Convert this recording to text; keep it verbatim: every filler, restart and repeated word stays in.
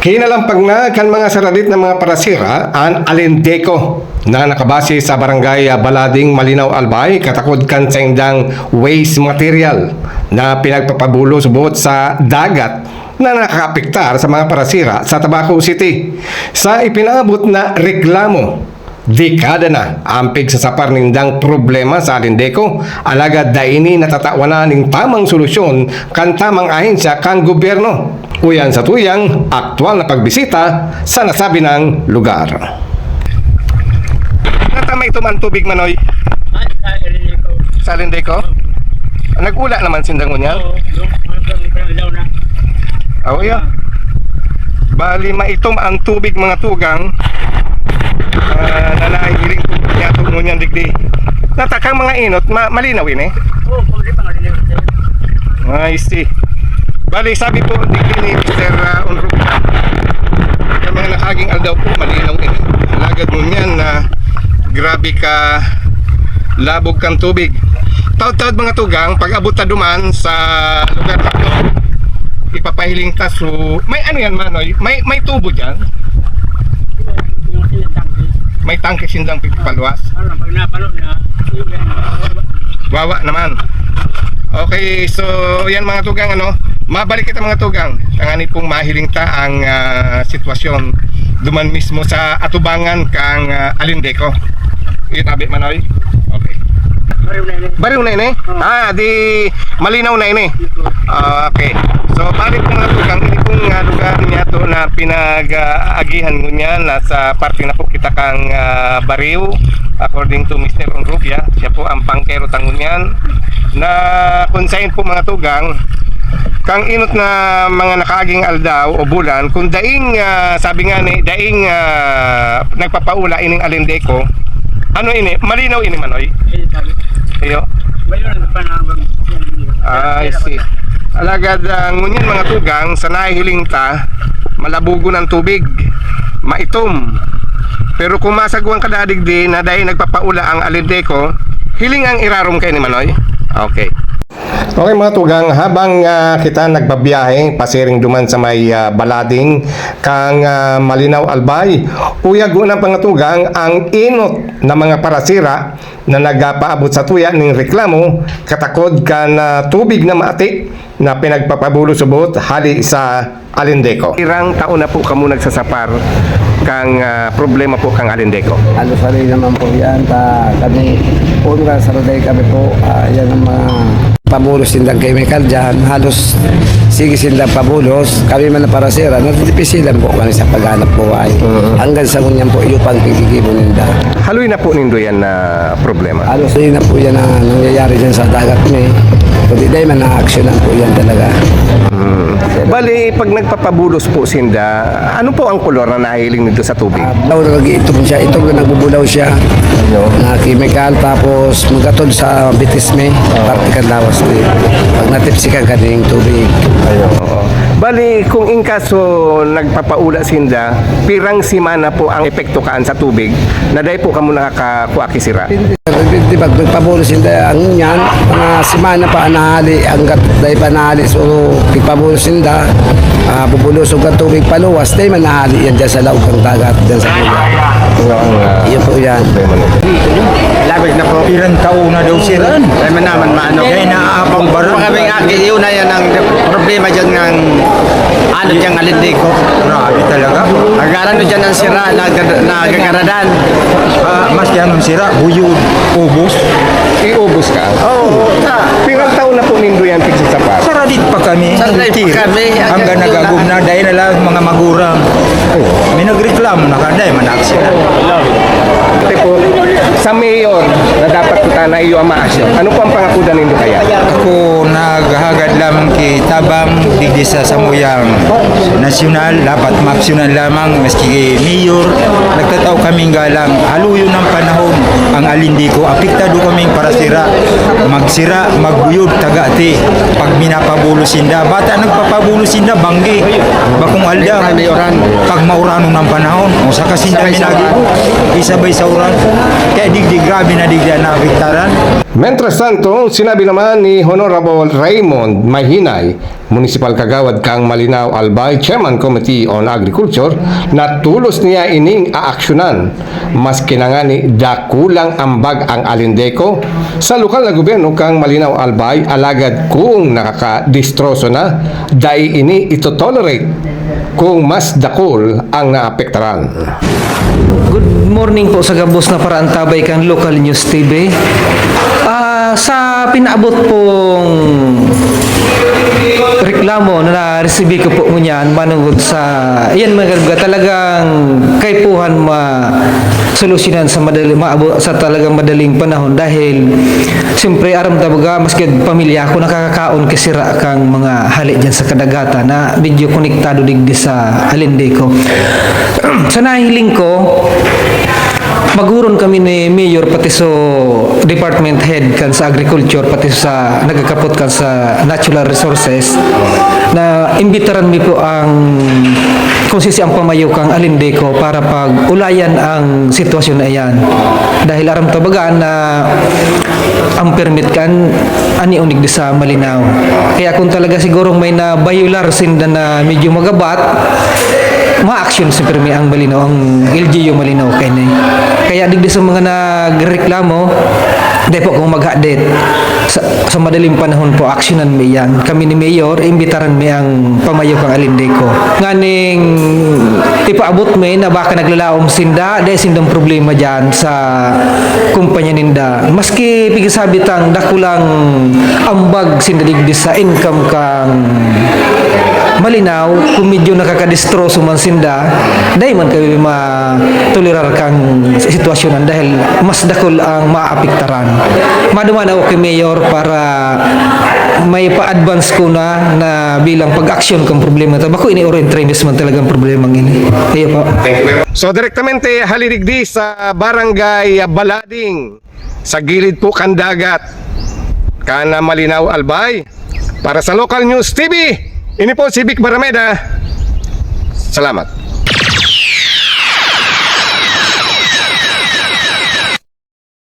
Kinalampag na kan mga saradit na mga parasira an Alindeco na nakabase sa Barangay Balading, Malinaw, Albay, katakod kan saindang waste material na pinagpapabulos buot sa dagat na nakakaapektar sa mga parasira sa Tabaco City. Sa ipinaabot na reklamo, dekada na ang pigsasapar nindang problema sa Alindeco, alagad dai ini natatawanan ning tamang solusyon kan tamang ahensya kan gobyerno. Uyan sa tuyang, aktual na pagbisita sa nasabi nang lugar. Nata may tuman tubig, Manoy? Ay, sa Alindeco. Sa Alindeco? Nag-ula naman sinda ngunyan? Oo, yung, yung, yung, yung, na. Oh, iya. Bali, maitom ang tubig, mga tugang, ah, na nahihiling po niya ito ngunyan digdi. Natakang mga inot, ma-, malinaw ini? Oo, pwede pa nga rin yun. I see. Bali, sabi po digdi ni Mister, ah, Unruh, sa mga nakaaging aldaw po, malinaw ini. Alagad ngunyan na grabe ka labog kan tubig. Taud-taud, mga tugang, pag abot ta duman sa lugar na ito, ipapahiling ta su-, may ano yan, Manoy? May, may tubo dyan? Yung sinatanggi. May tangke sindang pigpaluwas? Ano, pag napalo na, yun yan. Wawa naman. Okay, so yan, mga tugang, ano, mabalik kita, mga tugang. Tangani pong mahiling ta ang, ah, sitwasyon duman mismo sa atubangan kang, ah, Alindeco. Itabi, Manoy? Okay. Bariw na ini. Bariw na ini? Oo. Ah, di malinaw na ini. Ito. Ah, okay. So, balik, mga tugang, ini pong, ah, lugar niya to na pinag-aagihan ngunyan, nasa parte na po kita kang, ah, Bariw, according to Mister Onrubia. Siya po ang bangkero ta ngunyan. Na kung sain po, mga tugang, kang inot na mga nakaaging aldaw o bulan, kung daing, ah, sabi nga ni, daing, ah, nagpapaula ining Alindeco, ano ini? Malinaw ini, Manoy? Ayun, sabi. Iyo. Ngayon, ano pa na ang Ah, I see. Alagad, ah, ngunyan, mga tugang, sa nahihiling ta, malabugon ang tubig, maitom. Pero kung masagwan ka dadigdi na dai nagpapaula ang Alindeco, hiling ang irarom kay ni Manoy? Okay. Okay, mga tugang, habang, ah, kita nagbabiyahe, pasiring duman sa may, ah, Balading, kang, ah, Malinaw, Albay, uyag na, mga tugang, ang inot na mga parasira na nagpapaabot sa tuya ning reklamo, katakod kan, ah, tubig na maati na pinagpapabulos-subot hali sa Alindeco. Pirang taon na po kamo nagsasapar kang, ah, problema po kang Alindeco? Halos haloy naman po yan. Ta, kami, poon nga sa Roday kami po, ah, yan ang mga pabulos sindang chemical dyan. Halos sige sindang pabulos. Kami man na parasira, natitipisilan po kami sa paghanap buhay. Mm. Hanggang sa ngunyan po, iyo pang gigibo ninda. Haloy na po nindo yan na problema? Halos haloy na po yan na nangyayari dyan sa dagat mi. Kundi dahil man na-aksyonan po yan talaga. Hmm. Bali, pag nagpapabulos po sinda, ano po ang kolor na nahiling nito sa tubig? Ah, bulaw na nag-iitom siya. Itom na nagbubulaw siya. Ano? Na chemical, tapos magkatod sa bitis mi. Oo. Parte kan lawas mi. Pag natipsikan ka din yung tubig. Ayun. Oo. Bali, kung in kaso nagpapaula sinda, pirang semana po ang epekto kaan sa tubig na dai po kamo nakakakua ki sira? Di ba, magpabulos sinda ang yan, mga semana pa nahali, hanggat dai pa nahali, so, pigpabulos sinda, ah, bubulos ang tubig paluwas, dai man nahali yan dyan sa laog ng dagat, dyan sa kuya. Yun ang, ah, Yun po yan. Problema nito. Labis na po. Pirang taon na daw sira. Dai man naman maano. Dai na Ang barangay. Kung kami nga, yun na yan ang problema dyan ng ano dyan, Alindeco. Grabe talaga. Nagkaroon dyan ng sira, nag-, nagagaradan. Ah, maski anong sira, buyod, ubos. Iubos ka? Oo, ta. Pirang taon na po nindo yan, pigsasapar? Saradit pa kami. Saradit pa kami. Hanggang nagagom na, dahil na lang mga magurang. Oo. May nagreklamo na ka, dahil managsira. Ate po, sa mayor na dapat kita na iyo ang maaksyon, ano po ang pangakudan nindo kaya? Ako naghahagad lamang ki tabang digdi sa samuyang nasyonal, dapat maaksyonan lamang, maski mayor, nagtatao kaming galang, haluyon ng panahon ang Alindeco, apektado kaming parasira, magsira, magbuyod, tagati, pag minapabulos sinda, bata nagpapabulos sinda, banggi, bakong aldaw, pag mauranon ang panahon, o saka sinda minagibo, isabay sa uran, kaya digdi grabe na digdi ang naapektaran. Mientras tanto, sinabi naman ni Honorable Raymond Mahinay Municipal Kagawad kan Malinao Albay, Chairman Committee on Agriculture, na tolos niya ining aaksyonan. Maski na ngani dakulang ambag ang Alindeco sa lokal na gobyerno kan Malinao Albay, alagad kung nakakadestroso na, dai ini itotolerate kung mas dakul ang naapektaran. Good morning po sa gabos na paraantabay kan Local News T V. Ah, sa pinaabot pong reklamo na naresibi ko po ngunyan manungod sa iyan, mga talagang kaipuhan ma solusyonan sa madali, maabo, sa talagang madaling panahon, dahil siyempre aram ta baga, maski pamilya ko nakakakaon kasira kang mga hali dyan sa kadagatan na medyo konektado digdi sa Alindeco. Sa nahiling ko, maguron kami ni Mayor pati so department head kan sa agriculture pati sa nagkakapot kan sa natural resources na imbitaran mi po ang kung sisi ang pamayo kang Alindeco para pag-ulayan ang sitwasyon na iyan. Dahil aram ta baga na ang permit kan ani unig di sa Malinao. Kaya kung talaga sigurong may nabayular sinda na medyo magabat, ma-action siyempre may ang Malinao, ang L G U Malinao kay ni. Kaya digdi sa mga nagreklamo, dai po kung maghadit. Sa, sa madaling panahon po, aksyonan mi yan. Kami ni Mayor, imbitaran mi ang pamayo kang Alindeco. Nganing ipaabot mi na baka naglalaom sinda, dai sindang problema dyan sa kumpanya ninda. Maski pigisabi tang dakulang ambag sinda digdi sa income kang Malinao, kung medyo nakakadestroso man sinda, dai man kami matolerar kang sitwasyon dahil mas dakul ang maapektaran. Maduman ako kay Mayor para may pa-advance ko na, na bilang pag-aksyon kang problema ta. Bako ini oro in trainers man talagang problema ini. Iyo po. So direktamente hali digdi sa Barangay Balading, sa gilid po kan dagat, kan Malinao Albay. Para sa Local News T V, ini po si Vic Barameda. Salamat.